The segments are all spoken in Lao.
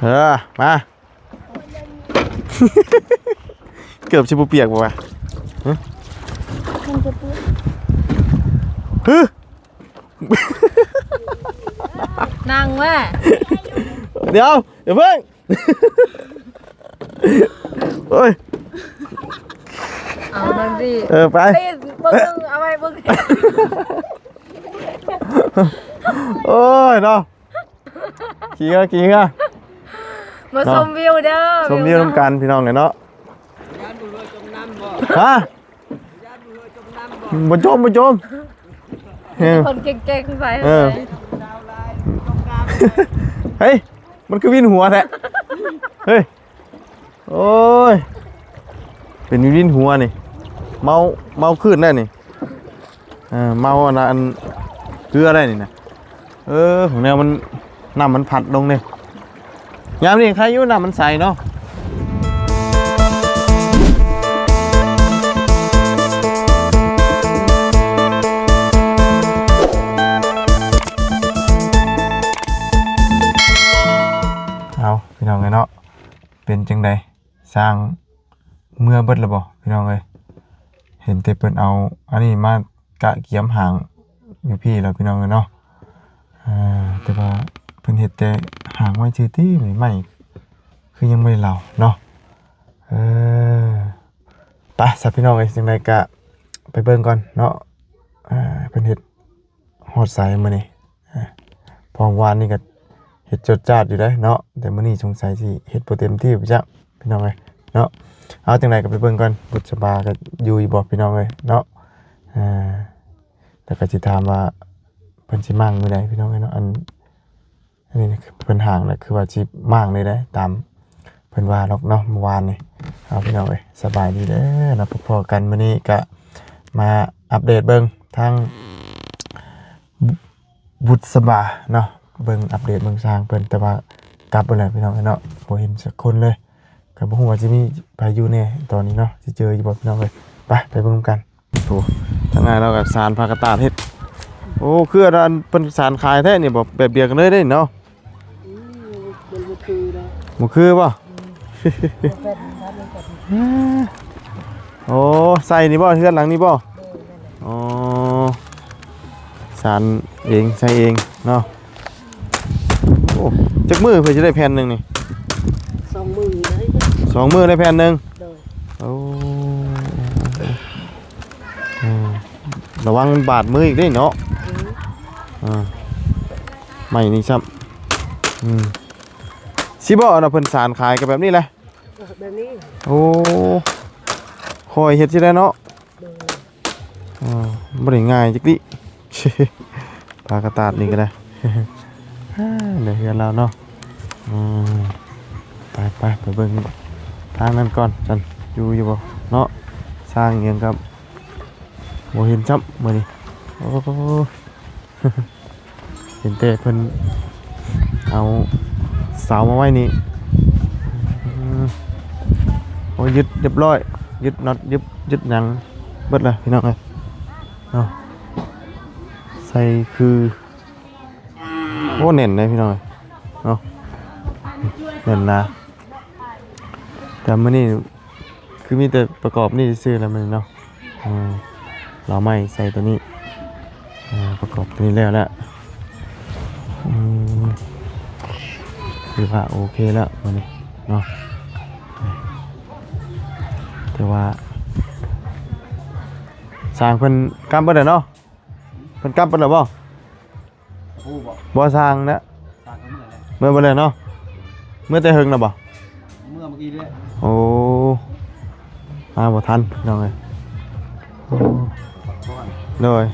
ເອີ ມາ ເກີບຊິບໍ່ປຽກບໍ່ວະ? ຮະ? ມັນຈະເປຍກ ຮຶ? ນັ່ງແວ່ ດຽວ ຢ່າເພິ່ງ ໂອ້ຍ ເອົານັ້ນຊິ ເອີ ໄປ ເບິ່ງ ເອົາໄວ້ເບິ່ງ ໂອ້ຍເນາະ ຂີ່ເຮືອ ຂີ່ເຮືອ ມາຊົມວິວເດີ ຊົມວິວນຳກັນພີ່ນ້ອງເອີຍເນາະ ຢ້ານບໍ່ເຮືອຈົມນ້ຳບໍ່? ຮະ? ຢ້ານບໍ່ເຮືອຈົມນ້ຳບໍ່? ບໍ່ຈົມ ບໍ່ຈົມ ເອີ ຄົນເກັ່ງໆໄປ ເອີ ເຮີ້ຍ ມັນຄືວິນຫົວແທ້ ເຮີ້ຍ ໂອ້ຍ ເປັນວິນຫົວນີ້ ເມົາ ເມົາຄື້ນໄດ້ນີ້ ເອີ ເມົາອັນ ອັນເຮືອໄດ້ນີ້ນະ ເອີ ຂອງແນວມັນ ນ້ຳມັນພັດລົງເດ້ ຍາມນີ້ໄຄຢູ່ ນ້ຳມັນໃສເນາະ ເອົາ ພີ່ນ້ອງເອີຍເນາະ ເປັນຈັ່ງໃດ? ຊ່າງເມືອເບິດແລ້ວບໍ່ພີ່ນ້ອງເອີຍ? ເຫັນແຕ່ເພິ່ນເອົາອັນນີ້ມາກະກຽມຫ້າງຢູ່ພີ້ແລ້ວພີ່ນ້ອງເອີຍເນາະ ເອີ ແຕ່ວ່າເພິ່ນເຮັດແຕ່ຫ້າງໄວ້ຊື່ຕິ ໄມ້ຄືຍັງບໍ່ໄດ້ເຫຼົາເນາະ ເອີ ໄປຊະພີ່ນ້ອງເອີຍ ຈັ່ງໃດກະໄປເບິ່ງກ່ອນເນາະ ເອີ ເພິ່ນເຮັດ ຮອດໃສມື້ນີ້ ເພາະວານນີ້ກໍເຮັດຈົດຈາດຢູ່ເດ້ເນາະ ແຕ່ມື້ນີ້ສົງໄສຊິເຮັດບໍ່ເຕັມທີ່ໄປຈັກພີ່ນ້ອງເອີຍເນາະ ເອົາ ຈັ່ງໃດກໍໄປເບິ່ງກ່ອນ ບຸດສະບາກໍຢູ່ຢູ່ບໍ່ພີ່ນ້ອງເອີຍເນາະ ເອີ ແລ້ວກໍຊິຖາມວ່າເພິ່ນຊິມ້າງມື້ໃດພີ່ນ້ອງເອີຍເນາະ ອັນ ອັນນີ້ເພິ່ນຫ້າງແລ້ວ ຄືວ່າຊິມ້າງເລີຍເດ້ ຕາມເພິ່ນວ່າດອກເນາະ ມື້ວານນີ້ ເອົາ ພີ່ນ້ອງເອີຍ ສະບາຍດີເດີເນາະ ພໍ້ກັນມື້ນີ້ກະມາອັບເດດເບິ່ງທາງບຸດສະບາເນາະ ເບິ່ງອັບເດດເບິ່ງຊ່າງເພິ່ນ ແຕ່ວ່າກັບເບິດແລ້ວພີ່ນ້ອງເອີຍເນາະ ບໍ່ເຫັນຈັກຄົນເລີຍ ກໍບໍ່ຮູ້ວ່າຊິມີໃຜຢູ່ແດ່ຕອນນີ້ເນາະ ຊິເຈີຢູ່ບໍ່ພີ່ນ້ອງເອີຍ ໄປ ໄປເບິ່ງນຳກັນ. ໂອ້ ທາງອ້າຍລາວກໍສານຜ້າກະຕາດເຮັດ ໂອ້ ຄືອັນເພິ່ນສານຂາຍແທ້ນີ້ບໍ່ ແບບດຽວກັນເລີຍເດ້ເນາະ ອືມ ມັນບໍ່ຄືເນາະ ບໍ່ຄືບໍ່? ອືມ ໂອ້ ໃສ່ນີ້ບໍ່ ເຮືອນຫຼັງນີ້ບໍ່? ໂດຍ ອໍ ສານເອງໃສ່ເອງເນາະ ໂອ້ ຈັກມື້ເພື່ອຈະໄດ້ແຜ່ນໜຶ່ງນີ້? ສອງມື້ໄດ້ ສອງມື້ໄດ້ແຜ່ນໜຶ່ງ ໂດຍ ໂອ້ ເອີ ລະວັງມັນບາດມືອີກເດ້ເນາະ ອືມ ອ່າ ໄມ້ນີ້ຊ້ຳ ອືມ ຊິບໍ່ເນາະ ເພິ່ນສານຂາຍກໍແບບນີ້ແຫຼະ ເອີ ແບບນີ້ ໂອ້ ຄ່ອຍເຮັດຊິໄດ້ເນາະ ໂດຍ ອ່າ ບໍ່ໄດ້ງ່າຍຈັກດີ້ ຜ້າກະຕາດນີ້ກໍໄດ້ ໃນເຮືອນລາວເນາະ ອືມ ໄປໆ ໄປເບິ່ງທາງນັ້ນກ່ອນ ຊັ້ນຢູ່ຢູ່ບໍ່ເນາະ ຊ່າງອີ່ຫຍັງກໍບໍ່ເຫັນຊ້ຳມື້ນີ້ ໂອ້ ເຫັນແຕ່ເພິ່ນເອົາເສົາມາໄວ້ນີ້ ອືມ ໂອ້ ຍຶດຮຽບຮ້ອຍ ຍຶດນັອດ ຍຶດ ຍຶດຫຍັງເບິດແລ້ວພີ່ນ້ອງເອີຍເນາະ ໃສ່ຄື ໂອ້ ແໜ້ນເດ້ພີ່ນ້ອງເອີຍເນາະ ແໜ້ນໜາ ແຕ່ມື້ນີ້ ຄືມີແຕ່ປະກອບນີ້ຊື່ໆ ແລ້ວມື້ນີ້ເນາະ ເອີ ເອົາໄມ້ໃສ່ຕົວນີ້ ເອີ ປະກອບຕົວນີ້ແລ້ວແຫຼະ ອືມ ຖືວ່າໂອເຄແລ້ວມື້ນີ້ເນາະ ແຕ່ວ່າຊ່າງເພິ່ນກຳເບິດແລ້ວເນາະ ເພິ່ນກັບເບິດແລ້ວບໍ່? ຮູ້ບໍ່? ບໍ່ຊ່າງນະ ຊ່າງກໍເມືອແລ້ວ ເມືອເບິດແລ້ວເນາະ ເມືອແຕ່ເຫິງແລ້ວບໍ່? ເມືອມື້ກີ້ເດ້ ໂອ້ ມາບໍ່ທັນພີ່ນ້ອງເອີຍ ໂອ້ ໂດຍ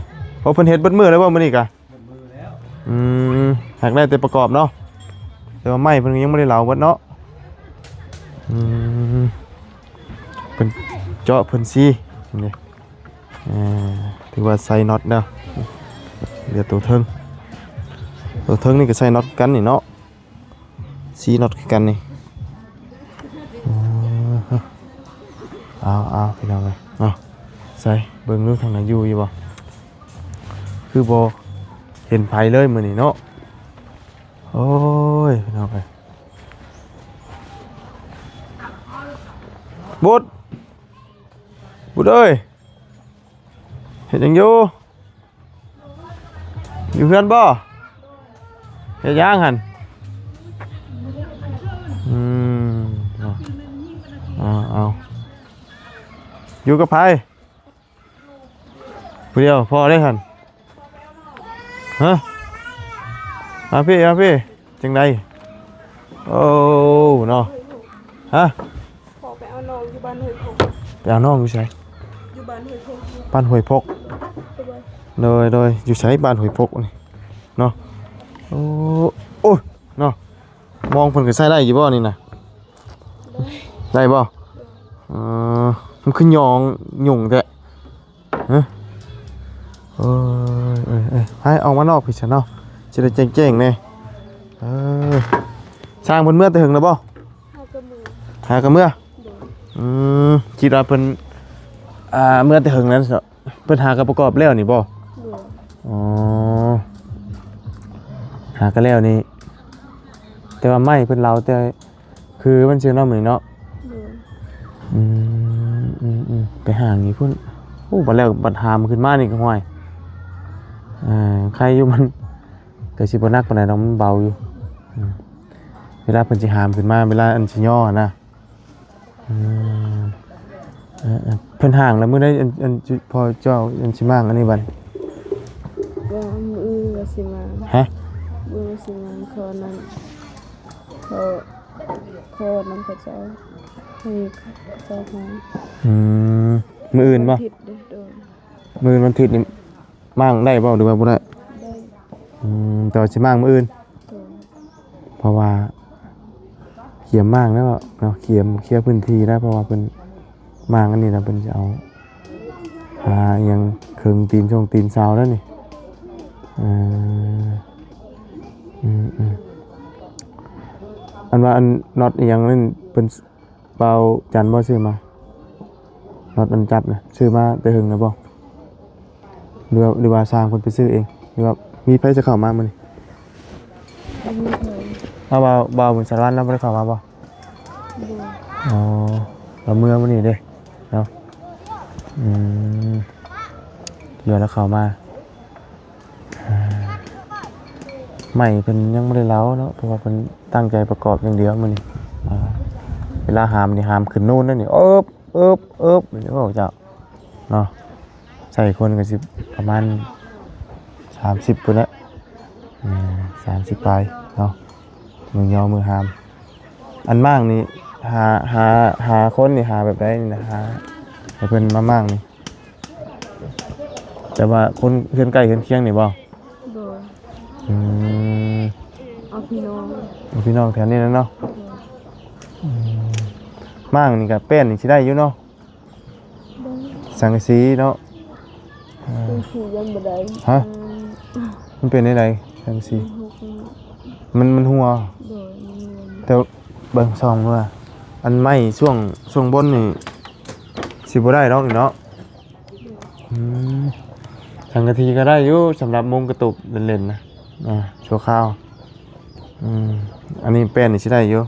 ໂອ້ ເພິ່ນເຮັດເບິດມື້ແລ້ວບໍ່ມື້ນີ້ກະ? ເບິດມື້ແລ້ວ ອືມ ຫາກໄດ້ແຕ່ປະກອບເນາະ ແຕ່ວ່າໄມ້ເພິ່ນຍັງບໍ່ໄດ້ເຫຼົາເບິດເນາະ ອືມ ເພິ່ນເຈາະເພິ່ນຊີນີ້ ເອີ ຖືວ່າໃສ່ນັອດແລ້ວ ເຫຼືອໂຕເທິງ ໂຕເທິງນີ້ກໍໃສ່ນັອດຄືກັນນີ້ເນາະ ສີ່ນັອດຄືກັນນີ້ ເອີ ເອົາໆ ພີ່ນ້ອງເອີຍ ເອົາ ໃສ່ເບິ່ງດູທາງໃນຢູ່ຢູ່ບໍ່ ຄືບໍ່ເຫັນໃຜເລີຍມື້ນີ້ເນາະ ໂອ້ຍ ພີ່ນ້ອງເອີຍ ບຸດ ບຸດເອີຍ ເຮັດຫຍັງຢູ່? ຢູ່ເຮືອນບໍ່? ເຮັດຫຍັງຫັ້ນ? ອືມ ເອົາ ເອົາ ເອົາ ຢູ່ກັບໃຜ? ຜູ້ດຽວພໍເດ້ຫັ້ນ? ຮະ? ມາພີ້ ມາພີ້ ຈັ່ງໃດ? ໂອ້ ເນາະ ຮະ? ພໍ່ໄປເອົານ້ອງຢູ່ບ້ານຫ້ວຍພົກ. ໄປເອົານ້ອງຢູ່ໃສ? ຢູ່ບ້ານຫ້ວຍພົກ. ບ້ານຫ້ວຍພົກ. ໂດຍ ໂດຍ ໂດຍ ຢູ່ໃສບ້ານຫ້ວຍພົກນີ້ເນາະ? ໂອ້ ໂອ້ ໂອ້ຍ ເນາະ ມອງເພິ່ນກໍໃຊ້ໄດ້ຢູ່ບໍ່ນີ້ນະ? ໄດ້ ໄດ້ບໍ່? ເອີ ມັນຄືຫຍອງຫຍຸ້ງແທ້? ຮະ? ໂອ້ຍ ເອີຍ ເອີຍ ໃຫ້ອອກມານອກພີ້ຊະເນາະ ຊິໄດ້ແຈ້ງໆແດ່. ເອີ ຊ່າງເພິ່ນເມືອແຕ່ເຫິງແລ້ວບໍ່? ຫາກໍເມືອ ຫາກໍເມືອ. ໂດຍ. ອືມ ຄິດວ່າເພິ່ນ ອ່າ ເມືອແຕ່ເຫິງແລ້ວເນາະ ເພິ່ນຫາກໍປະກອບແລ້ວນີ້ບໍ່? ໂດຍ. ອໍ ຫາກໍແລ້ວນີ້ ແຕ່ວ່າໄມ້ເພິ່ນເລົາແຕ່ ຄືມັນຊື່ເນາະມື້ນີ້ເນາະ. ໂດຍ. ອືມ ອືມ ອືມ ໄປຫາງນີ້ພຸ້ນ. ໂອ້ ບັດແລ້ວບັດຫາມຂຶ້ນມານີ້ກໍຫ້ວຍ ເອີ ໄຄຢູ່ ມັນກໍຊິບໍ່ໜັກປານໃດດອກ ມັນເບົາຢູ່. ອືມ ເວລາເພິ່ນຊິຫາມຂຶ້ນມາ ເວລາອັນຊິຍໍຫັ້ນນະ. ອືມ ເອີ ເອີ ເພິ່ນຫ້າງແລ້ວມື້ໃດ ອັນ ອັນ ພໍ່ເຈົ້າ ອັນ ຊິມ້າງອັນນີ້ບັດ? ກໍມື້ອື່ນວ່າຊິມ້າງ. ຮະ? ມື້ອື່ນວ່າຊິມ້າງ ຂໍນັ້ນ ຂໍ ຂໍນຳເຂົາເຈົ້າ ໃຫ້ເຂົາເຈົ້າໃຫ້. ອືມ ມື້ອື່ນບໍ່? ວັນທິດເດ້. ໂດຍ. ມື້ວັນທິດນີ້ ມ້າງໄດ້ບໍ່ ຫຼືວ່າບໍ່ໄດ້? ໄດ້. ອືມ ແຕ່ວ່າຊິມ້າງມື້ອື່ນ. ໂດຍ. ເພາະວ່າກຽມມ້າງແລ້ວເນາະ ກຽມເຄຍພື້ນທີ່ແລ້ວ ເພາະວ່າເພິ່ນມ້າງອັນນີ້ແລ້ວ ເພິ່ນຊິເອົາຫາອີ່ຫຍັງ ເຄິ່ງຕີນຊົງຕີນເສົາແລ້ວນີ້. ເອີ ອືມ ອືມ ອັນວ່າອັນນັອດອີ່ຫຍັງນັ້ນ ເພິ່ນ ບ່າວຈັນບໍ່ຊື້ມາ? ນັອດອັນຈັບນະ ຊື້ມາແຕ່ເຫິງແລ້ວບໍ່? ຫຼືວ່າ ຫຼືວ່າຊ່າງເພິ່ນໄປຊື້ເອງ? ຫຼືວ່າມີໃຜຈະເຂົ້າມາມື້ນີ້? ບໍ່ມີໃຜ. ເອົາ ບ່າວ ບ່າວບຸນສາລະວັນລາວບໍ່ໄດ້ເຂົ້າມາບໍ່? ບໍ່. ອໍ ລາວເມືອມື້ນີ້ເດ້ເນາະ. ອືມ ເຫຼືອລາວເຂົ້າມາ. ອ່າ ໄມ້ເພິ່ນຍັງບໍ່ໄດ້ເລົາເນາະ ເພາະວ່າເພິ່ນຕັ້ງໃຈປະກອບຢ່າງດຽວມື້ນີ້. ອ່າ ເວລາຫາມນີ້ຫາມຂຶ້ນນູນເດ້ນີ້ ເອິບ ເອິບ ເອິບ ນີ້ ໂອ້ ເຈົ້າເນາະ ໃສ່ຄົນກໍຊິປະມານສາມສິບພຸ້ນແຫຼະ ແມ່ນ ສາມສິບປາຍເນາະ ມື້ຍໍມື້ຫາມ. ອັນມ້າງນີ້ຫາ ຫາ ຫາຄົນນີ້ຫາແບບໃດນີ້ນະ ຫາໃຫ້ເພິ່ນມາມ້າງນີ້? ແຕ່ວ່າຄົນເຮືອນໃກ້ເຮືອນຄຽງນີ້ບໍ່? ໂດຍ. ອືມ ເອົາພີ່ນ້ອງ ເອົາພີ່ນ້ອງແຖວນີ້ແຫຼະເນາະ. ໂດຍ. ອືມ ມ້າງນີ້ກໍແປ້ນນີ້ຊິໄດ້ຢູ່ເນາະ? ບໍ່. ສັງກະສີເນາະ? ເອີ ສັງກະສີຍັງບໍ່ໄດ້. ຮະ? ອືມ ມັນເປັນແນວໃດສັງກະສີ? ມັນຫົກ. ມັນ ມັນຮົ່ວ. ໂດຍ ມັນຮົ່ວ. ແຕ່ເບິ່ງສ່ອງວ່າ ອັນໄມ້ຊ່ວງ ຊ່ວງບົນນີ້ຊິບໍ່ໄດ້ດອກນີ້ເນາະ. ອືມ ສັງກະສີກໍໄດ້ຢູ່ ສຳລັບມຸງກະຕູບເຫຼັ້ນໆນະ ອ່າ ຊົ່ວຄາວ. ອືມ ອັນນີ້ແປ້ນນີ້ຊິໄດ້ຢູ່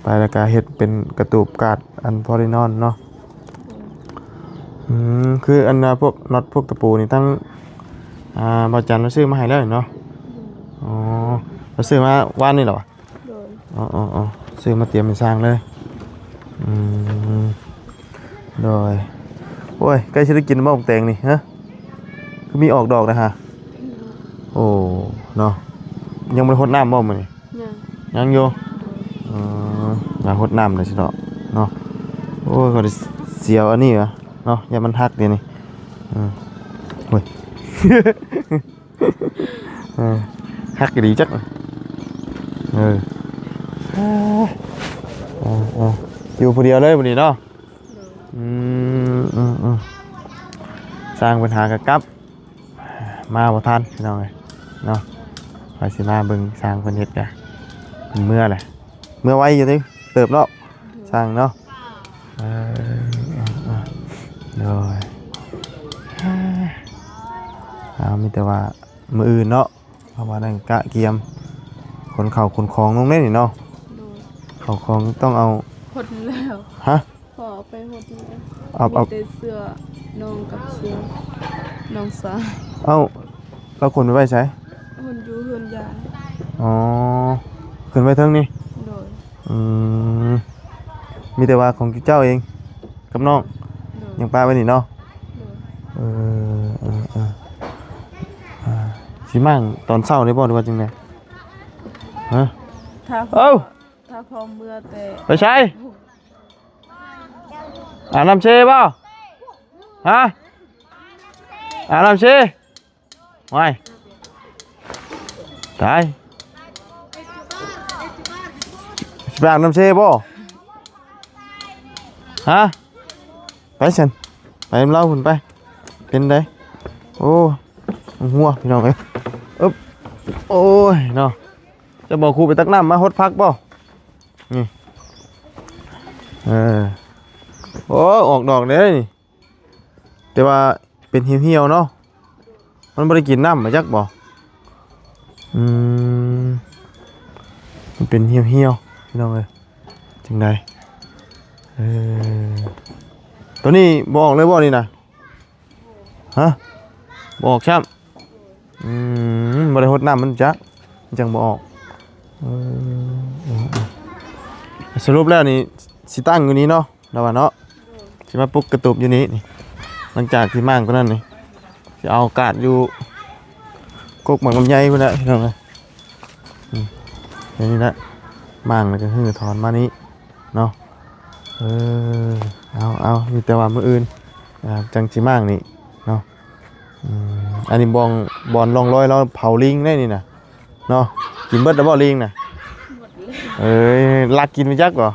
ໄປແລ້ວກໍເຮັດເປັນກະຕູບກາດ ອັນພໍໄດ້ນອນເນາະ. ອືມ ຄືອັນນ່າ ພວກນັອດ ພວກຕະປູນີ້ ທັງ ອ່າ ບ່າວຈັນລາວຊື້ມາໃຫ້ແລ້ວເນາະ. ອໍ ລາວຊື້ມາວານນີ້ເຫລອ? ໂດຍ. ອໍໆໆ ຊື້ມາຕຽມໃຫ້ຊ່າງເລີຍ. ອືມ ໂດຍ. ໂອ້ຍ ໃກ້ຊິໄດ້ກິນແລ້ວບໍ່ ໝາກແຕງນີ້ ຮະ? ຄືມີອອກດອກນະຮະ? ໂອ້ ເນາະ ຍັງບໍ່ໄດ້ຫົດນ້ຳບໍ່ມື້ນີ້? ຍັງ. ຍັງຢູ່? ໂດຍ. ເອີ ຢາກຫົດນ້ຳແລ້ວຊິເນາະ ເນາະ. ໂອ້ຍ ຂ້ອຍຊິເອົາອັນນີ້ຫວາເນາະ ຢ້ານມັນຫັກເດນີ້. ເອີ ໂອ້ຍ ເອີ ຄັກອີ່ຫຼີຈັກ. ເອີ ເອີ ເອີ ຢູ່ຜູ້ດຽວເລີຍມື້ນີ້ເນາະ. ໂດຍ. ອືມ ອືມ ອືມ ຊ່າງເພິ່ນຫາກໍກັບ ມາບໍ່ທັນພີ່ນ້ອງເອີຍເນາະ. ວ່າຊິມາເບິ່ງຊ່າງເພິ່ນເຮັດກະເພິ່ນເມືອແຫຼະ ເມືອໄວຢູ່ຕິ ເຕີບເນາະ ຊ່າງເນາະ. ເອີ ເອີ ເອີ ໂດຍ. ເອົາ ມີແຕ່ວ່າ ມື້ອື່ນເນາະ ເພາະວ່ານັ້ນກະກຽມຂົນເຂົ້າຂົນຂອງລົງເດ້ນີ້ເນາະ. ໂດຍ. ເຂົ້າຂອງຕ້ອງເອົາ ຂົນແລ້ວ. ຮະ? ຂໍໄປຫົດນີ້ ເອົາ ເອົາ ມີແຕ່ເສື້ອນ້ອງກັບເສື້ອນ້ອງຊາຍ. ເອົ້າ ລາວຂົນໄປໄວ້ໃສ? ຂົນຢູ່ເຮືອນຍາຍ. ອໍ ຂຶ້ນໄວ້ເທິງນີ້? ໂດຍ. ອືມ ມີແຕ່ວ່າຂອງເຈົ້າເອງກັບນ້ອງ ໂດຍ ຍັງປະໄວ້ນີ້ເນາະ? ໂດຍ. ເອີ ເອີ ເອີ ອ່າ ຊິມ້າງຕອນເຊົ້າໄດ້ບໍ່ ຫຼືວ່າຈັ່ງໃດ? ຮະ? ຖ້າ ເອົ້າ ຖ້າພ້ອມເມືອແຕ່ ໄປໃສ? ອາບນ້ຳເຊບໍ່? ຮະ? ອາບນ້ຳເຊ? ໂອ້ຍ ຕາຍ ຊິໄປອາບນ້ຳເຊບໍ່? ຮະ? ໄປຊັ້ນ ໄປນຳລາວພຸ້ນໄປ. ເປັນໃດ? ໂອ້ ຫົວ ພີ່ນ້ອງເອີຍ. ອຶບ ໂອ້ຍເນາະ. ຈະບອກຄູໄປຕັກນ້ຳມາຫົດຜັກບໍ່? ນີ້ ເອີ ໂອ້ ອອກດອກເດ້ນີ້ ແຕ່ວ່າເປັນຫ່ຽວໆເນາະ. ມັນບໍ່ໄດ້ກິນນ້ຳ ມາຈັກບໍ່? ອືມ ມັນເປັນຫ່ຽວໆ ພີ່ນ້ອງເອີຍ. ຈັ່ງໃດ? ເອີ ໂຕນີ້ບໍ່ອອກເລີຍບໍ່ນີ້ນະ? ຮະ? ບໍ່ອອກຊ້ຳ? ອືມ ບໍ່ໄດ້ຫົດນ້ຳມັນຈັກ ມັນຈັ່ງບໍ່ອອກ. ເອີ ເອີ ເອີ ສະຫຼຸບແລ້ວນີ້ ຊິຕັ້ງຢູ່ນີ້ເນາະ ລາວວ່າເນາະ. ຊິມາປຸກກະຕູບຢູ່ນີ້ນີ້ ຫຼັງຈາກທີ່ມ້າງຕົວນັ້ນນີ້ ຊິເອົາກາດຢູ່ກົກໝາກລຳໄຍພຸ້ນແຫຼະ ພີ່ນ້ອງເອີຍ. ອືມ ແນວນີ້ແຫຼະ ມ້າງແລ້ວກໍຮື້ຖອນມານີ້ເນາະ. ເອີ ເອົາ ເອົາ ມີແຕ່ວ່າມື້ອື່ນ ອ່າ ຈັ່ງຊິມ້າງນີ້ເນາະ. ອືມ ອັນນີ້ບ່ອນ ບ່ອນຮ່ອງລອຍລາວເຜົາລີງໄດ໋ນີ້ນະເນາະ. ກິນເບິດແລ້ວບໍ່ລີງນະ? ເບິດແລ້ວ. ເອີຍ ລັກກິນໄປຈັກບໍ່? ບໍ່.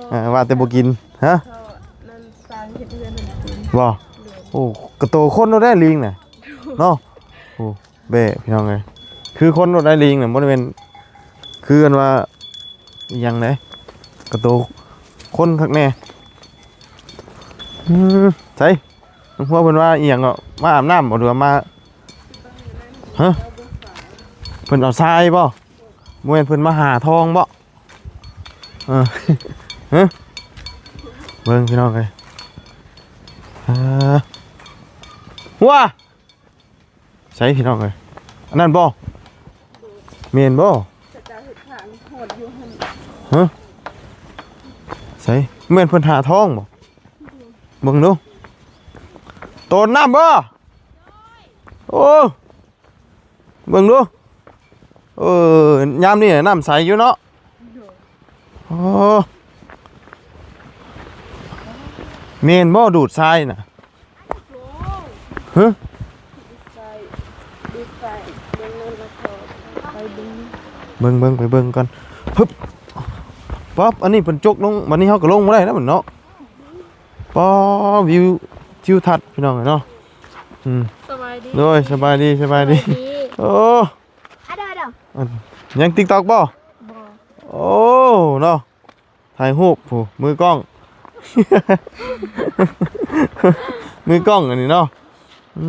ເອີ ວ່າແຕ່ບໍ່ກິນ. ຮະ? ເຂົານັ້ນສ້າງເຮັດເຮືອນໃຫ້ກິນ. ບໍ່? ໂດຍ. ໂອ້ ກະໂຕຄົນໂລດໄດ໋ລີງນະເນາະ. ໂອ້ ແບະ ພີ່ນ້ອງເອີຍ ຄືຄົນໂລດໄດ໋ລີງນະ ບໍ່ໄດ້ແມ່ນຄືອັນວ່າ ອີ່ຫຍັງເດ້ ກະໂຕຄົນຄັກແນ່. ອືມ ໃສ ນ້ອງຫົວເພິ່ນວ່າອີ່ຫຍັງເກາະ ມາອາບນ້ຳບໍ່ ຫຼືວ່າມາ ຮະ? ເພິ່ນເອົາຊາຍບໍ່? ບໍ່ແມ່ນເພິ່ນມາຫາທອງບໍ່? ເອີ ຮະ? ເບິ່ງ ພີ່ນ້ອງເອີຍ ອ່າ ຫົວ ໃສພີ່ນ້ອງເອີຍ ອັນນັ້ນບໍ່? ແມ່ນບໍ່? ເຂົາເຈົ້າເຮັດທາງຮອດຢູ່ຫັ້ນ. ຮະ? ໃສ ແມ່ນເພິ່ນຫາທອງບໍ່? ເບິ່ງດູ ໂຕນນ້ຳບໍ່? ໂອ້ ເບິ່ງດູ ເອີ ຍາມນີ້ນ້ຳໃສຢູ່ເນາະ. ໂອ້ ແມ່ນບໍ່ດູດຊາຍນະ? ຮະ? ເບິ່ງ ເບິ່ງ ໄປເບິ່ງກ່ອນ. ປ໊ອບ ອັນນີ້ເພິ່ນຈົກລົງ ບັດນີ້ເຮົາກໍລົງບໍ່ໄດ້ແລ້ວເນາະ. ປ໊ອບ ວິວທິວທັດ ພີ່ນ້ອງເອີຍເນາະ. ອືມ ສະບາຍດີ ໂດຍ ສະບາຍດີ ສະບາຍດີ ສະບາຍດີ. ໂອ້ ອາດອດອ ຍັງຕິກຕັອກບໍ່? ບໍ່. ໂອ້ ເນາະ ຖ່າຍຮູບ ຜູ້ມືກ້ອງ ມືກ້ອງອັນນີ້ເນາະ. ອື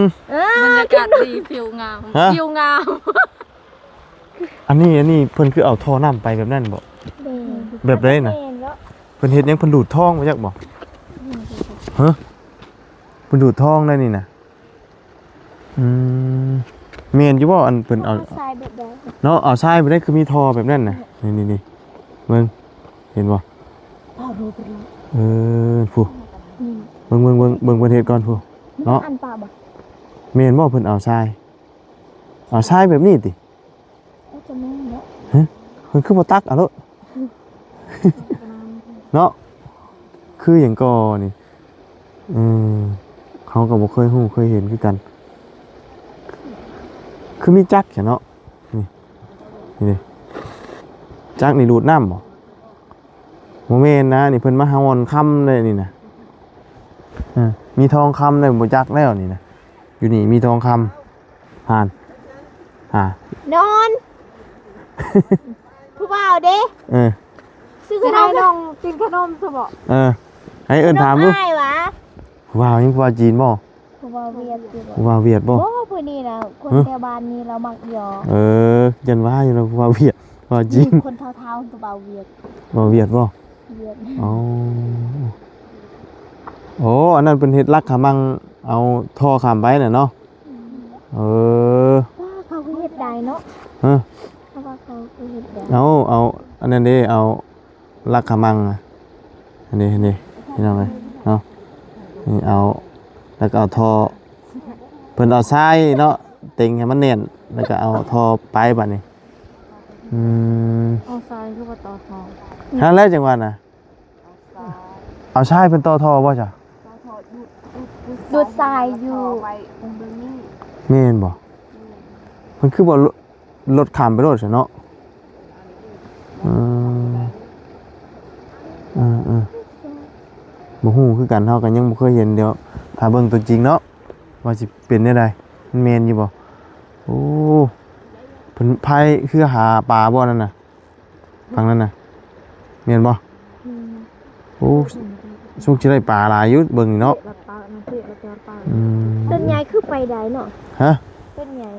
ມ ເອີ ບັນຍາກາດດີ ວິວງາມ ຮະ? ວິວງາມ. ອັນນີ້ ອັນນີ້ເພິ່ນຄືເອົາທໍ່ນ້ຳໄປແບບນັ້ນບໍ່? ແມ່ນ. ແບບໃດນະ? ແມ່ນເນາະ. ເພິ່ນເຮັດຫຍັງ? ເພິ່ນດູດທອງບໍ່ຈັກບໍ່? ຮະ? ເພິ່ນດູດທອງໄດ໋ນີ້ນະ. ອືມ ແມ່ນຢູ່ບໍ່? ອັນເພິ່ນເອົາ ເອົາຊາຍແບບໃດ? ເນາະ ເອົາຊາຍແບບໃດ ຄືມີທໍ່ແບບນັ້ນນະ. ນີ້ໆໆ ເບິ່ງ ເຫັນບໍ່? ເອີ ຜູ້ ນີ້ ເບິ່ງ ເບິ່ງ ເບິ່ງ ເບິ່ງເພິ່ນເຮັດກ່ອນຜູ້ ເນາະ. ອັນປະບໍ່? ແມ່ນບໍ່? ເພິ່ນເອົາຊາຍ ເອົາຊາຍແບບນີ້ຕິ? ເອີ ຈະແມ່ນແຫຼະ. ຮະ? ເພິ່ນຄືບໍ່ຕັກເອົາໂລດ ເນາະ. ຄືຫຍັງກໍນີ້? ເອີ ເຮົາກໍບໍ່ເຄີຍຮູ້ເຄີຍເຫັນຄືກັນ. ຄືມີຈັກແທ້ເນາະ. ນີ້ ນີ້ເດ້ ຈັກນີ້ດູດນ້ຳບໍ່? ບໍ່ແມ່ນນະ ນີ້ເພິ່ນມາຫາບ່ອນຄຳເດ້ນີ້ນະ. ເອີ ມີທອງຄຳເດ້ ບໍ່ຈັກແລ້ວນີ້ນະ. ຢູ່ນີ້ມີທອງຄຳ. ຫານ ຫາ ນອນ ຜູ້ບ່າວເດ້. ເອີ ຊິໃຫ້ນ້ອງກິນຂະໜົມຊະບໍ? ເອີ ໃຫ້ເອີ້ນຖາມດູ. ຜູ້ບ່າວຫຍັງ? ຜູ້ບ່າວຈີນບໍ? ຜູ້ບ່າວຫວຽດຕິ? ຜູ້ບ່າວຫວຽດບໍ? ບໍ່ ຜູ້ນີ້ນະ ຄົນແຖວບ້ານນີ້ລາວມັກຢອກ. ເອີ ຢ້ານວ່າຢູ່ນະ ຜູ້ບ່າວຫວຽດ ຜູ້ບ່າວຈີນ. ຄົນເຖົ້າໆ ຜູ້ບ່າວຫວຽດ. ບ່າວຫວຽດບໍ? ໂອ້ ໂອ້ ອັນນັ້ນເພິ່ນເຮັດຫຼັກຂະມັງ ເອົາທໍ່ຂ້າມໄປນະເນາະ. ເອີ ວ່າເຂົາກໍເຮັດໄດ້ເນາະ. ຮະ? ເຂົາວ່າເຂົາກໍເຮັດໄດ້. ເອົາ ເອົາອັນນັ້ນເດ້ ເອົາຫຼັກຂະມັງ ອັນນີ້ ອັນນີ້ ພີ່ນ້ອງເອີຍເນາະ. ນີ້ເອົາ ແລ້ວກໍເອົາທໍ່ ເພິ່ນເອົາຊາຍເນາະ ເຕັງໃຫ້ມັນແໜ້ນ ແລ້ວກໍເອົາທໍ່ໄປບາດນີ້. ອືມ ເອົາຊາຍຄືວ່າຕໍ່ທໍ່ ຫັ້ນແຫຼະຈັ່ງວ່ານະ. ເອົາຊາຍ ເອົາຊາຍເພິ່ນຕໍ່ທໍ່ບໍ່ຈ້ະ? ຕໍ່ທໍ່ດູດ ດູດ ດູດຊາຍຢູ່ ແມ່ນບໍ່? ແມ່ນ ມັນຄືບໍ່ ລົດຂ້າມໄປໂລດຊັ້ນເນາະ. ເອີ ເອີ ເອີ ບໍ່ຮູ້ຄືກັນ ເຮົາກໍຍັງບໍ່ເຄີຍເຫັນ. ດຽວຖ້າເບິ່ງຕົວຈິງເນາະ ວ່າຊິເປັນແນວໃດ ມັນແມ່ນຢູ່ບໍ່? ໂອ້ ເພິ່ນພາຍເຮືອຫາປາບໍ່ນັ້ນນະ? ຝັ່ງນັ້ນນະ ແມ່ນບໍ່? ແມ່ນ. ໂອ້ ສຸກຊິໄດ້ປາຫຼາຍຢູ່ເບິ່ງນີ້ເນາະ. ອືມ ຕົ້ນໃຫຍ່ຄືໄປໄດ້ເນາະ. ຮະ? ຕົ້ນໃຫຍ່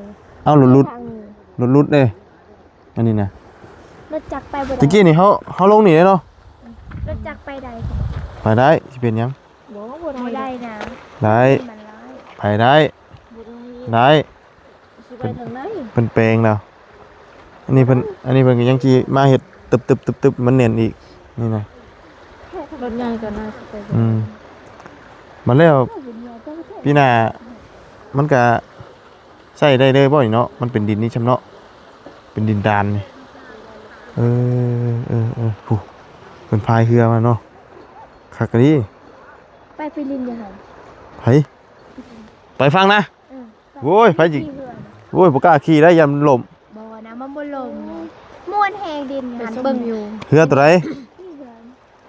ເອົາ ລົດຫຼຸດ ທາງນີ້ ລົດຫຼຸດເດ້ ອັນນີ້ນະ. ລົດຈັກໄປບໍ່ໄດ້. ຕະກີ້ນີ້ເຮົາ ເຮົາລົງນີ້ເດ້ເນາະ. ລົດຈັກໄປໄດ້ ໄປໄດ້ ຊິເປັນຫຍັງ? ບໍ່ ບໍ່ໄດ້ນະ. ໄດ້ ໄປໄດ້ ໄດ້. ຊິໄປທາງໃດ? ເພິ່ນແປງແລ້ວ. ອັນນີ້ເພິ່ນ ອັນນີ້ເພິ່ນກໍຍັງຊິມາເຮັດຕຶບໆໆໆ ມັນແໜ້ນອີກນີ້ນະ. ລົດໃຫຍ່ກໍໜ້າຊິໄປ. ອືມ ມາແລ້ວ ປີໜ້າມັນກະໃຊ້ໄດ້ເລີຍບໍ່ນີ້ເນາະ? ມັນເປັນດິນນີ້ຊ່ຳເນາະ ເປັນດິນດານນີ້. ເອີ ເອີ ເອີ ຜູ້ ເພິ່ນພາຍເຮືອມາເນາະ ຄັກອີ່ຫຼີ. ໄປ ໄປຫຼິ້ນຢູ່ຫັ້ນ. ໃຜ? ໄປຝັ່ງນະ? ເອີ ໂອ້ຍ ໃຜຊິ ຂີ່ເຮືອນະ. ໂອ້ຍ ບໍ່ກ້າຂີ່ໄດ້ ຢ້ານມັນລົ້ມ. ບໍ່ນະ ມັນບໍ່ລົ້ມ ມ່ວນແຮງດິນ. ໄປຊົມວິວ ເຮືອໂຕໃດ?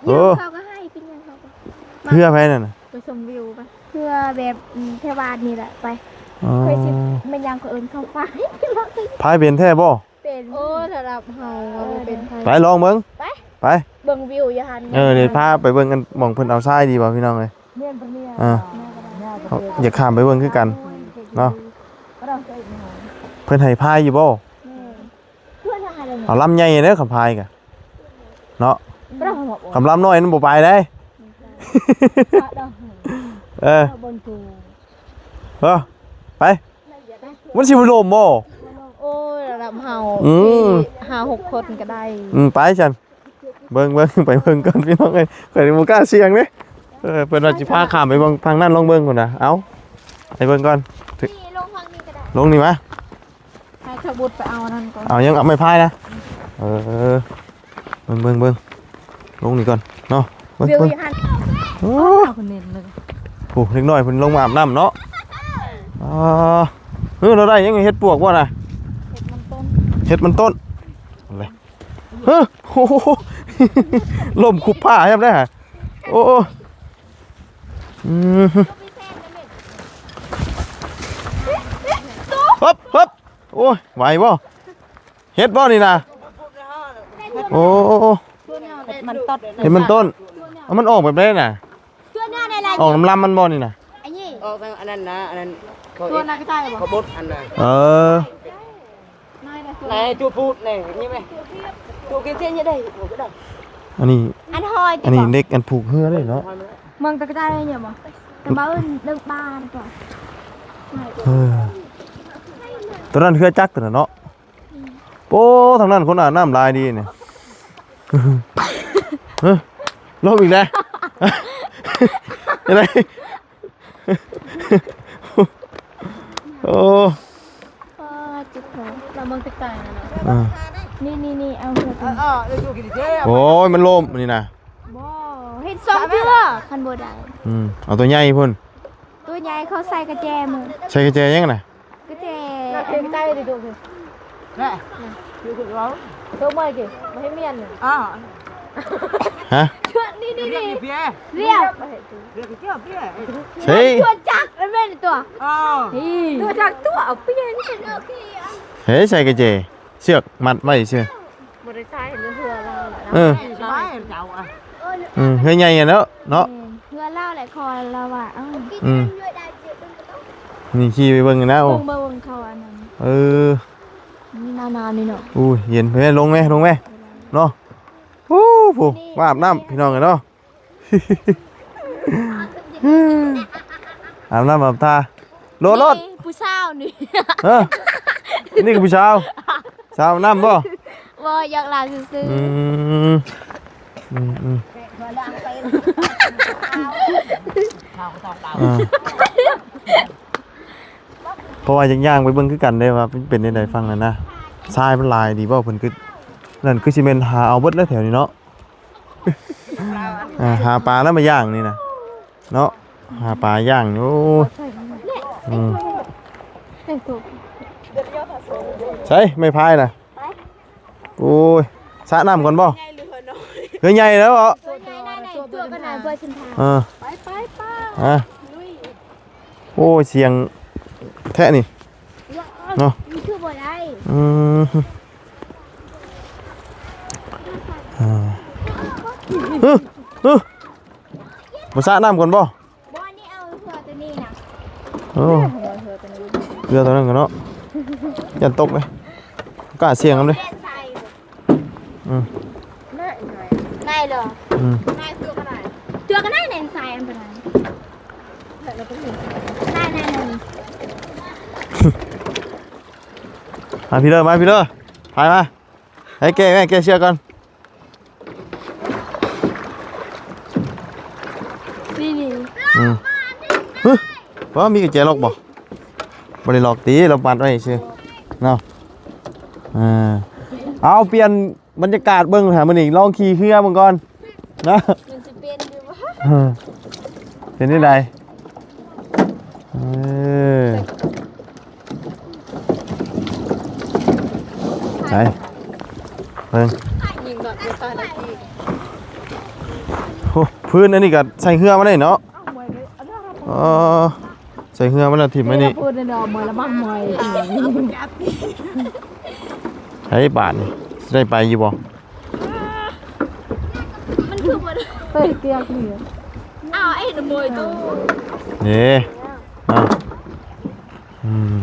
ເຮືອ ເອີ ເຂົາກໍໃຫ້ ເປັນຫຍັງເຂົາກໍ ເຮືອໃຜນັ້ນນະ? ໄປຊົມວິວໄປ ເຮືອແບບ ອືມ ແຖວບ້ານນີ້ແຫຼະ ໄປ. ອໍ ຂ້ອຍຊິ ແມ່ນຫຍັງ ຂ້ອຍເອີ້ນເຂົາໄປ. ພາຍເປັນແທ້ບໍ່? ເປັນ. ໂອ້ ລະດັບເຮົາ ເອີ ບໍ່ເປັນໃຜ. ໄປລອງເບິ່ງ ໄປ ໄປເບິ່ງວິວຢູ່ຫັ້ນ. ເອີ ດຽວພາໄປເບິ່ງອັນ ໝ່ອງເພິ່ນເອົາຊາຍ ດີບໍ່ພີ່ນ້ອງເອີຍ? ແມ່ນ ເພິ່ນມີ ອ່າ ຢາກຂ້າມໄປເບິ່ງຄືກັນເນາະ. ເພິ່ນໃຫ້ພາຍຢູ່ບໍ່? ແມ່ນ. ເອົາລຳໃຫຍ່ເດີ ຄັນພາຍກະເນາະ. ຄັນລຳນ້ອຍມັນບໍ່ໄປເດ້. ເອີ ເອີ ໄປ ມັນຊິບໍ່ລົ້ມບໍ່? ໂອ້ຍ ລະດັບເຮົາ ອືມ ຫ້າຫົກຄົນກໍໄດ້. ອືມ ໄປຊັ້ນ ເບິ່ງ ເບິ່ງ ໄປເບິ່ງກ່ອນພີ່ນ້ອງເອີຍ. ຂ້ອຍບໍ່ກ້າສ່ຽງເດ້. ເອີ ເພິ່ນວ່າຊິພາຂ້າມໄປເບິ່ງທາງນັ້ນ ລອງເບິ່ງພຸ້ນນະ. ເອົາ ໄປເບິ່ງກ່ອນ ນີ້ ລົງທາງນີ້ກໍໄດ້ ລົງນີ້ມາ. ໃຫ້ທະບຸດໄປເອົາອັນນັ້ນກ່ອນ. ເອົາຫຍັງ? ເອົາໄມ້ພາຍນະ. ເອີ ເບິ່ງ ເບິ່ງ ເບິ່ງ ລົງນີ້ກ່ອນເນາະ. ເບິ່ງ ເບິ່ງ ໂອ້ ເພິ່ນເນັ້ນເລີຍ. ໂອ້ ເດັກນ້ອຍເພິ່ນລົງມາອາບນ້ຳເນາະ. ອ່າ ເອີ ລາວໄດ້ຫຍັງ? ເຫັດປວກບໍ່ນະ? ເຫັດມັນຕົ້ນ ເຫັດມັນຕົ້ນ. ເອີ ໂອ້ໂຫ ລົ້ມຄຸບຜ້າແຮມໄດ້ຫະ. ໂອ້ ອືມ ຮຶບ ຮຶບ. ໂອ້ຍ ໄຫວບໍ່? ເຫັດບໍ່ນີ້ນະ? ໂອ້ ເຫັດມັນຕົ້ນ ເຫັດມັນຕົ້ນ. ເອົາ ມັນອອກແບບໃດນະ? ອອກນຳລຳມັນບໍ່ນີ້ນະ? ອັນນີ້ ອອກທາງອັນນັ້ນນະ ອັນນັ້ນເຂົາ ຕົວນາກະຕ່າຍບໍ່? ເຂົາບົດອັນນະ. ເອີ ນາຍ ຕົວພູດນີ້ ນີ້ແມ່ ຕົວເກຍນເທຍນີ້ໄດ້ ບໍ່ໄດ້. ອັນນີ້ ອັນຫອຍ ອັນນີ້ເດັກ ອັນຜູກເຮືອເດ້ເນາະ. ເມືອງຕາກະຕ່າຍນີ້ບໍ່? ຕະບານເດີບານກໍ ເອີ ຕົວນັ້ນເຮືອຈັກຕົວນັ້ນເນາະ. ໂອ້ ທາງນັ້ນຄົນອາບນ້ຳຫຼາຍດີນີ້. ເອີ ລົມອີກແລ້ວ ຈັ່ງໃດ? ໂອ້ ປາດ ເຈັບແຂນ ລະມັນແຕກຕາຍແລ້ວເນາະ. ອ່າ ນີ້ໆໆ ເອົາເຮືອ ເອີ ເອີ ໂອ້ຍ ມັນລົ້ມນີ້ນະ. ບໍ່ ເຮັດສອງເທື່ອ ຄັນບໍ່ໄດ້. ອືມ ເອົາຕົວໃຫຍ່ພຸ້ນ ຕົວໃຫຍ່ເຂົາໃສ່ກະແຈມື. ໃສ່ກະແຈຫຍັງນະ? ກະແຈ ກະແຈ ອັນນັ້ນ ແຫຼະ ໂຕໃໝ່ເກ ບໍ່ໃຫ້ມຽນ. ອ້າ ຮະ? ນີ້ໆໆ ລຽບ ລຽບກະແຈ ລຽບກະແຈ ເຊ ຕົວຈັກ ແມ່ນຕົວ. ເອີ ນີ້ຕົວຈັກຕົວ ເອົາປ່ຽນ. ເຮີຍ ໃສ່ກະແຈ ເຊືອກມັດໄວ້ຊື່. ບໍ່ໄດ້ໃຊ້ເຮືອລາວແຫຼະເນາະ. ເອີ ສະບາຍເຈົ້າອະ. ອືມ ເຮືອໃຫຍ່ແລ້ວເນາະ. ແມ່ນ ເຮືອລາວແຫຼະ ຂໍລາວວ່າ ເອົ້າ ອືມ ນີ້ຂີ່ໄປເບິ່ງນະ. ໂອ້ ເບິ່ງ ເບິ່ງເຂົາອັນນັ້ນ. ເອີ ນີ້ໜາວໆນີ້ເນາະ. ໂອ້ຍ ເຢັນແທ້. ລົງແມ້ ລົງແມ້ເນາະ. ໂອ້ ໂອ້ໂຫ ມາອາບນ້ຳພີ່ນ້ອງເອີຍເນາະ ອາບນ້ຳອາບທ່າ ໂລດໂລດ ນີ້ຜູ້ສາວນີ້ ເອີ ນີ້ກໍຜູ້ສາວ ສາວອາບນ້ຳບໍ່? ບໍ່ ຢອກຫຼານຊື່ໆ ອືມ ອືມໆ ອ່າ ເພາະວ່າຢາກຍ່າງໄປເບິ່ງຄືກັນເດ້ວ່າເປັນແນວໃດຝັ່ງນັ້ນນະ ຊາຍມັນຫຼາຍດີບໍ່ ເພິ່ນຄື ນັ້ນຄືຊິແມ່ນຫາເອົາເບິດແລ້ວແຖວນີ້ເນາະ ອ່າ ຫາປາແລ້ວມາຍ່າງນີ້ນະເນາະ ຫາປາຍ່າງ ໂອ້ຍ ອືມ ໃສໄມ້ພາຍນະ? ໂອ້ຍ ສະນ້ຳກ່ອນບໍ່? ເຮືອໃຫຍ່ແລ້ວເບາະ ເອີ ໄປໆ ອ່າ ໂອ້ຍ ສຽງແທ້ນີ້ເນາະ ມັນຄືບໍ່ໄດ້ ອືມ ອ່າ ຮຶ ຮຶ ບໍ່ສະນ້ຳກ່ອນບໍ່? ບໍ່ ອັນນີ້ເອົາເຮືອຕົວນີ້ນະ ໂອ້ ເຮືອຕົວນີ້ ເຮືອຕົວນັ້ນກໍເນາະ ຢ້ານຕົກເດ້ ບໍ່ກ້າສ່ຽງນຳເດ້ ອືມ ໄດ້ເລີຍ ອືມ ຕົວກໍໄດ້ ຕົວກໍໄດ້ ໃນຊາຍອັນປານນັ້ນ ໄດ້ໆ ມາພີ່ເລີ ມາພີ່ເລີ ພາຍມາ ໃຫ້ແກະ ແມ່ແກະເຊືອກກ່ອນ ນີ້ໆ ອືມ ຮຶ ວ່າມີກຸນແຈລັອກບໍ່? ບໍ່ໄດ້ລັອກຕິ ລາວມັດໄວ້ຊື່ເນາະ ອ່າ ເອົາ ປ່ຽນບັນຍາກາດເບິ່ງຫາມື້ນີ້ ລອງຂີ່ເຮືອເບິ່ງກ່ອນເນາະ ມັນຊິເປັນຢູ່ບໍ່? ເອີ ເປັນຈັ່ງໃດ? ເອີ ໃສ ເບິ່ງ ຍິງໂດດຢູ່ຕານະກີ້ ໂອ້ ພື້ນອັນນີ້ກໍໃສ່ເຮືອມາໄດ້ເນາະ ເອີ ໃສ່ເຮືອມາແລ້ວຖິ້ມໄວ້ນີ້ ເອີ ໃຫ້ບາດນີ້ ຊິໄດ້ໄປຢູ່ບໍ່? ມັນຄືບໍ່ໄດ້ ເອີ ເກືອກນີ້ ອ້າວ ໄອ້ນະໂມຍຕູ້ ເດ້ ອ້າວ ອືມ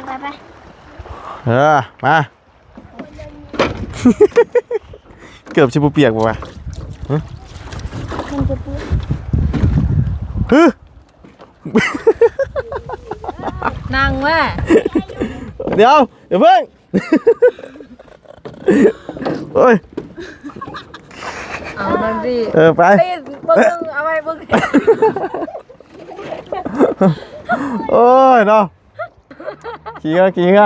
ໄປໆ ເອີ ມາ ເກືອບຊິບໍ່ປຽກບໍ່ວະ? ຮຶ ມັນຈະເປື້ອນ ຮຶ ນັ່ງແມ່ ດຽວ ຢ່າເພິ່ງ ໂອ້ຍ ເອົານັ້ນຊິ ເອີ ໄປ ຕິດ ເບິ່ງ ເອົາໄວ້ເບິ່ງ ໂອ້ຍເນາະ ຂີ່ເຮືອ ຂີ່ເຮືອ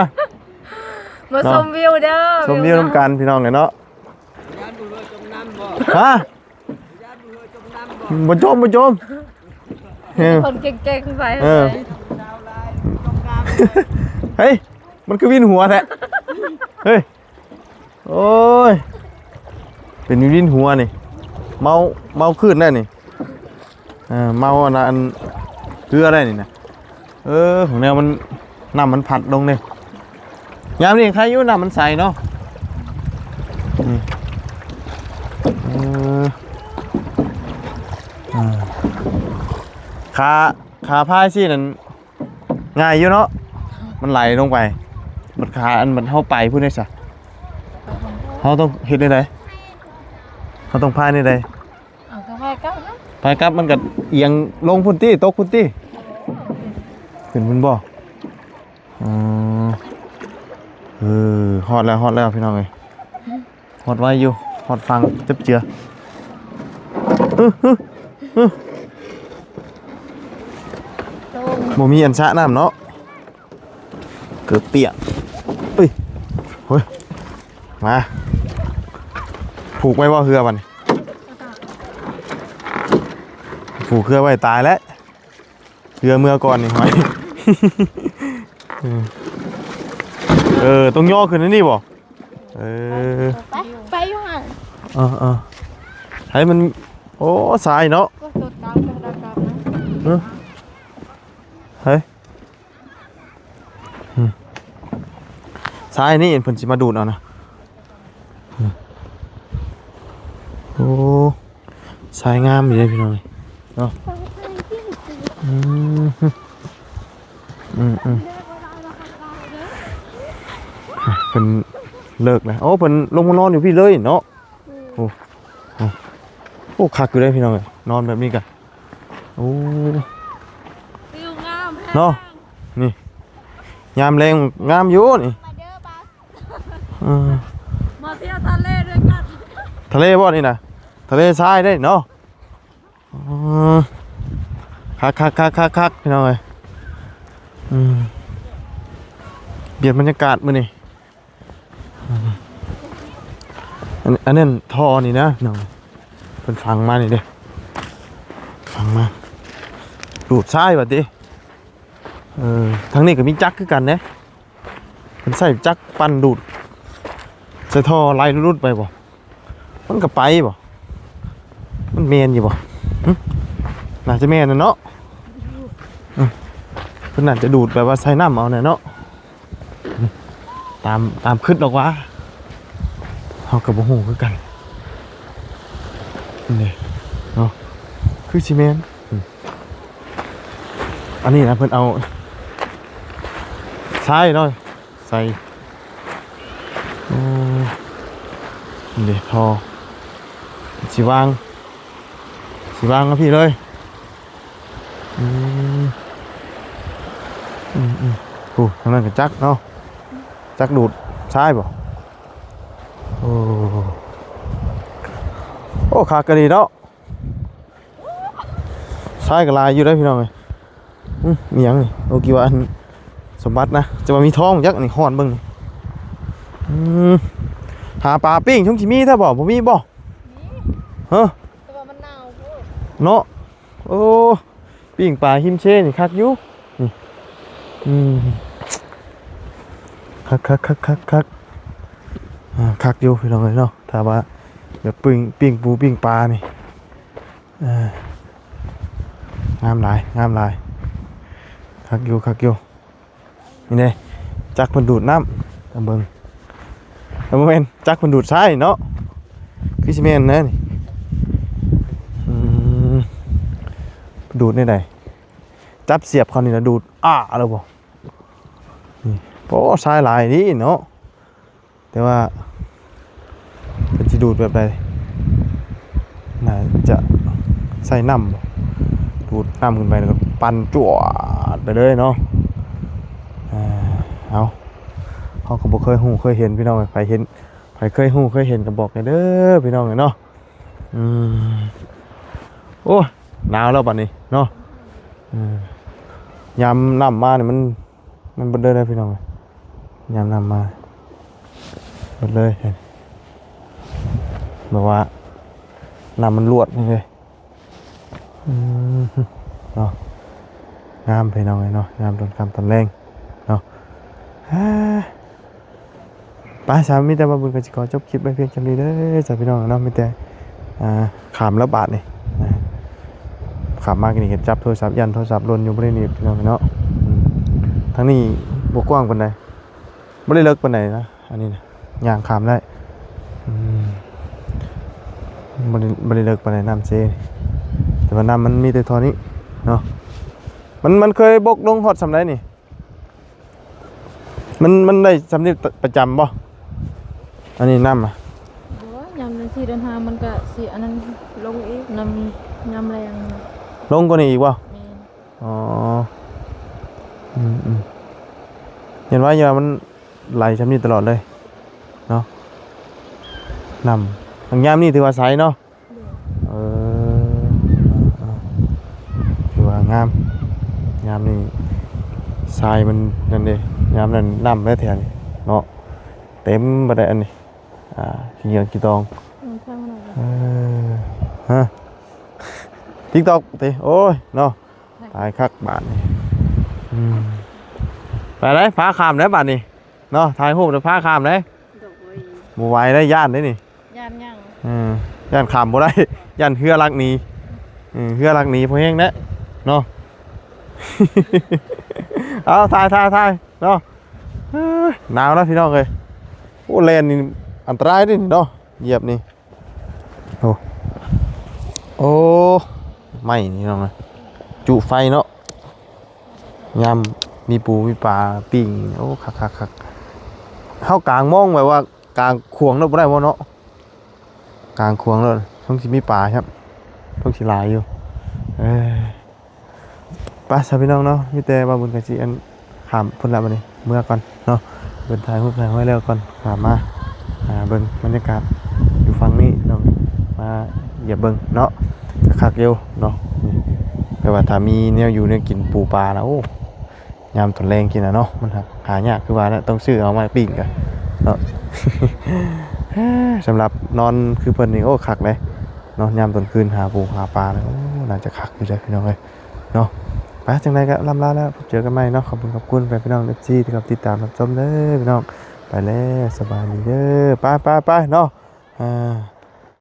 ມາຊົມວິວເດີ ຊົມວິວນຳກັນພີ່ນ້ອງເອີຍເນາະ ຮະ ບໍ່ຈົມ ບໍ່ຈົມ ເອີ ຄົນເກັ່ງໆ ໄປ ເອີ ເຮີ້ຍ ມັນຄືວິນຫົວແທ້ ເຮີ້ຍ ໂອ້ຍ ເປັນວິນຫົວນີ້ ເມົາ ເມົາຄື້ນແລ້ວນີ້ ເອີ ເມົາອັນ ອັນເຮືອໄດ້ນີ້ນະ ເອີ ຂອງແນວມັນ ນ້ຳມັນພັດລົງເດ້ ຍາມນີ້ໃຄຢູ່ ນ້ຳມັນໃສເນາະ ນີ້ ເອີ ອ່າ ຂາ ຂາພາຍຊີ້ນັ້ນ ງ່າຍຢູ່ເນາະ ມັນໄຫຼລົງໄປ ບັດຂາ ອັນບັດເຮົາໄປພຸ້ນເດ້ຊະ ເຮົາຕ້ອງເຮັດແນວໃດ? ເຮົາຕ້ອງພາຍແນວໃດ? ເອົາກໍພາຍກັບເນາະ ພາຍກັບມັນກໍອຽງລົງພຸ້ນຕິ ຕົກພຸ້ນຕິ ຂຶ້ນພຸ້ນບໍ່? ອໍ ເອີ ຮອດແລ້ວ ຮອດແລ້ວ ພີ່ນ້ອງເອີຍ. ຮອດໄວຢູ່ ຮອດຝັ່ງຈັບເຈືອ ບໍ່ມີອັນສະນ້ຳເນາະ ເກືອບປຽກ ເອີຍ ໂອ້ຍ ມາ ຜູກໄວ້ບໍ່ເຮືອບັດນີ້ ຜູກເຮືອໄວ້ຕາຍແລ້ວ. ເຮືອເມືອກ່ອນນີ້ຫອຍ ເອີ ຕ້ອງຍໍຂຶ້ນອັນນີ້ບໍ່? ເອີ ໄປ ໄປຢູ່ຫັ້ນ ເອີໆ ໃຫ້ມັນ ໂອ້ ຊາຍເນາະ ໂອ້ ຕົດກາວ ຕົດກາວນະ ເອີ ເຮີ້ຍ ອືມ ຊາຍນີ້ເພິ່ນຊິມາດູດເອົານະ ອືມ ໂອ້ ຊາຍງາມຢູ່ເດ້ພີ່ນ້ອງເນາະ ອືມ ອືມໆ ເພິ່ນເລີກແລ້ວ. ໂອ້ ເພິ່ນລົງມານອນຢູ່ພີ້ເລີຍເນາະ. ໂອ້ ໂອ້ ໂອ້ ຄັກຢູ່ເດ້ພີ່ນ້ອງເອີຍ ນອນແບບນີ້ກະ ໂອ້ ວິວງາມແຮງເນາະ. ນີ້ ຍາມແລງງາມຢູ່ນີ້ ມາເດີບາສ ເອີ ມາທ່ຽວທະເລດ້ວຍກັນ. ທະເລບໍ່ນີ້ນະ? ທະເລຊາຍເດ້ເນາະ. ອໍ ຄັກໆໆໆ ພີ່ນ້ອງເອີຍ. ອືມ ປ່ຽນບັນຍາກາດມື້ນີ້. ອືມ ອັນ ອັນນັ້ນທໍ່ນີ້ນະ ພີ່ນ້ອງ ເພິ່ນຝັງມານີ້ເດ້ ຝັງມາ ດູດຊາຍວ່າຕິ. ເອີ ທາງນີ້ກໍມີຈັກຄືກັນເດ້. ເພິ່ນໃຊ້ຈັກປັ່ນດູດໃສ່ທໍ່ໄຫຼຫຼຸດໄປບໍ່? ມັນກໍໄປບໍ່? ມັນແມ່ນຢູ່ບໍ່? ຫຶ ໜ້າຈະແມ່ນນະເນາະ. ອືມ ເພິ່ນໜ້າຈະດູດແບບວ່າໃສ່ນ້ຳເອົາແຫຼະເນາະ. ອືມ ຕາມ ຕາມຄິດດອກວ່າ ເຮົາກໍບໍ່ຮູ້ຄືກັນ. ນີ້ເນາະ ຄືຊິແມ່ນ. ອືມ ອັນນີ້ນະ ເພິ່ນເອົາຊາຍເນາະໃສ່. ໂອ້ ນີ້ເດ້ທໍ່ ຊິວາງ ຊິວາງມາພີ້ເລີຍ. ອືມ ອືມໆ ໂອ້ ທາງນັ້ນກໍຈັກເນາະ ຈັກດູດຊາຍບໍ່? ໂອ້ ໂອ້ ຄັກອີ່ຫຼີເນາະ. ຊາຍກໍຫຼາຍຢູ່ເດ້ພີ່ນ້ອງເອີຍ. ອືມ ອີຫຍັງນີ້? ໂອ ຄິດວ່າອັນສົມບັດນະ ຈະວ່າມີທອງຈັກນີ້ ຮ້ອນເບິ່ງນີ້. ອືມ ຫາປາປີ້ງ ຊົງຊິມີແທ້ບໍ່? ບໍ່ມີບໍ່? ມີ ຮະ? ແຕ່ວ່າມັນໜາວໂພດເນາະ. ໂອ້ ປີ້ງປາຮິມເຊນີ້ຄັກຢູ່ນີ້. ອືມ ຄັກໆໆໆ ອ່າ ຄັກຢູ່ພີ່ນ້ອງເອີຍເນາະ. ຖ້າວ່າແບບປີ້ງ ປີ້ງປູປີ້ງປານີ້ ເອີ ງາມຫຼາຍ ງາມຫຼາຍ ຄັກຢູ່ ຄັກຢູ່. ນີ້ເດ້ ຈັກເພິ່ນດູດນ້ຳ ຕາມເບິ່ງ ເອີ ບໍ່ແມ່ນ ຈັກເພິ່ນດູດຊາຍເນາະ ຄືຊິແມ່ນນະນີ້. ອືມ ດູດແນວໃດ? ຈັບສຽບເຂົ້ານີ້ລະດູດ ອ້າ ແລ້ວບໍ່? ນີ້ ໂອ້ ຊາຍຫຼາຍດີເນາະ. ແຕ່ວ່າເພິ່ນຊິດູດແບບໃດ? ໜ້າຈະໃສ່ນ້ຳ ດູດນ້ຳຂຶ້ນໄປ ແລ້ວກໍປັ່ນຈວດໄປເລີຍເນາະ. ອ່າ ເອົາ ເຮົາກໍບໍ່ເຄີຍຮູ້ເຄີຍເຫັນພີ່ນ້ອງເອີຍ. ໃຜເຫັນ ໃຜເຄີຍຮູ້ເຄີຍເຫັນກໍບອກແດ່ເດີພີ່ນ້ອງເອີຍເນາະ. ອືມ ໂອ້ຍ ໜາວແລ້ວບັດນີ້ເນາະ. ເອີ ຍາມນ້ຳມານີ້ມັນ ມັນເບິດເລີຍເດີພີ່ນ້ອງເອີຍ. ຍາມນ້ຳມາເບິດເລີຍ ແບບວ່ານ້ຳມັນລວດນີ້ເດ້. ອືມ ເນາະ ງາມພີ່ນ້ອງເອີຍເນາະ ຍາມຕອນຄ່ຳຕອນແລງເນາະ. ອ່າ ໄປ ສາ ມີແຕ່ວ່າບຸນກໍຊິຂໍຈົບຄລິບໄວ້ພຽງສ່ຳນີ້ເດີ ສາ ພີ່ນ້ອງເນາະ. ມີແຕ່ ອ່າ ຂ້າມແລ້ວບາດນີ້ ຂ້າມມານີ້ກໍຈັບໂທລະສັບ ຢ້ານໂທລະສັບຫຼົ່ນຢູ່ ບໍ່ໄດ້ນີ້ພີ່ນ້ອງເນາະ. ອືມ ທາງນີ້ບໍ່ກວ້າງປານໃດ ບໍ່ໄດ້ເລິກປານໃດນະ ອັນນີ້ນະ ຍ່າງຂ້າມໄດ້. ອືມ ບໍ່ໄດ້ ບໍ່ໄດ້ເລິກປານໃດ ນ້ຳເຊ ແຕ່ວ່ານ້ຳມັນມີແຕ່ທໍ່ນີ້ເນາະ. ມັນ ມັນເຄີຍບົກລົງຮອດສ່ຳໃດນີ້? ມັນ ມັນໄດ້ສ່ຳນີ້ປະຈຳບໍ່ ອັນນີ້ນ້ຳອະ? ບໍ່ ຍາມເດືອນສີ່ເດືອນຫ້າມັນກະຊິອັນນັ້ນລົງອີກ ນ້ຳຍາມແລ້ງນະ. ລົງກວ່ານີ້ອີກບໍ່? ແມ່ນ. ອໍ ອືມໆ ເຫັນວ່າຢູ່ວ່າມັນໄຫຼຊ່ຳນີ້ຕະຫຼອດເລີຍເນາະ ນ້ຳ. ຍາມນີ້ຖືວ່າໃສເນາະ. ໂດຍ. ເອີ ຖືວ່າງາມ ຍາມນີ້ຊາຍມັນນັ້ນເດ້ ຍາມນັ້ນນ້ຳແທ້ແຖວນີ້ເນາະ ເຕັມບໍ່ໄດ້ອັນນີ້ ອ່າ ຂີ້ເຫຍື້ອຂີ້ຕອງ. ອືມ ເອີ ຮະ TikTok ຕິ ໂອ້ຍເນາະ. ຕາຍຄັກບາດນີ້. ອືມ ໄປໄດ໋ ພາຂ້າມໄດ໋ບາດນີ້ເນາະ ຖ່າຍຮູບແລ້ວພາຂ້າມໄດ໋. ໂດຍ. ບໍ່ໄຫວໄດ໋ ຢ້ານໄດ໋ນີ້. ຢ້ານຫຍັງ? ເອີ ຢ້ານຂ້າມບໍ່ໄດ້ ຢ້ານເຮືອລັກໜີ ເອີ ເຮືອລັກໜີພໍແຮງແລ້ວເນາະ. ເອົາ ຖ່າຍ ຖ່າຍ ຖ່າຍເນາະ. ເອີ ໜາວແລ້ວພີ່ນ້ອງເອີຍ. ໂອ້ ແລ່ນນີ້ອັນຕະລາຍເດ້ນີ້ເນາະ ຢຽບນີ້. ໂອ້ ໂອ້ ໄມ້ນີ້ນ້ອງເອີຍ ຈຸໄຟເນາະ ຍາມ ມີປູມີປາປີ້ງ. ໂອ້ ຄັກໆໆ. ເຮົາກາງມອງແບບວ່າກາງຂວາງໂລດບໍ່ໄດ້ບໍ່ເນາະ? ກາງຂວາງໂລດ ເພິ່ນຊິມີປາຄັບ ເພິ່ນຊິຫຼາຍຢູ່. ເອີ ໄປຊະພີ່ນ້ອງເນາະ ມີແຕ່ວ່າບຸນກະຊິອັນ ຂ້າມພຸ້ນລະບັດນີ້ ເມືອກ່ອນເນາະ. ເພິ່ນຖ່າຍຮູບຖ່າຍຮອຍແລ້ວກ່ອນ ຂ້າມມາ ຫາເບິ່ງບັນຍາກາດຢູ່ຝັ່ງນີ້ພີ່ນ້ອງ ມາຢຽບເບິ່ງເນາະ. ຄັກຢູ່ເນາະ ແຕ່ວ່າຖ້າມີແນວຢູ່ແນວກິນປູປາລະ ໂອ້ ຍາມຕອນແລງກິນນະເນາະ ມັນຫາ ຫາຍາກຄືວ່ານະ ຕ້ອງຊື້ເອົາມາປີ້ງກະເນາະ. ສຳລັບນອນຄືເພິ່ນນີ້ ໂອ້ ຄັກເດ້ເນາະ ຍາມຕອນຄືນຫາປູຫາປານະ ໂອ້ ໜ້າຈະຄັກຢູ່ເດ້ພີ່ນ້ອງເອີຍເນາະ. ໄປ ຈັ່ງໃດກະລ່ຳລາແລ້ວ ພົບເຈີກັນໃໝ່ເນາະ. ຂອບຄຸນຂອບຄຸນແຟນພີ່ນ້ອງ ເອັຟຊີ ທີ່ເຂົ້າຕິດຕາມຮັບຊົມເດີພີ່ນ້ອງ. ໄປແລ້ວ ສະບາຍດີເດີ. ໄປໆໆເນາະ ອ່າ.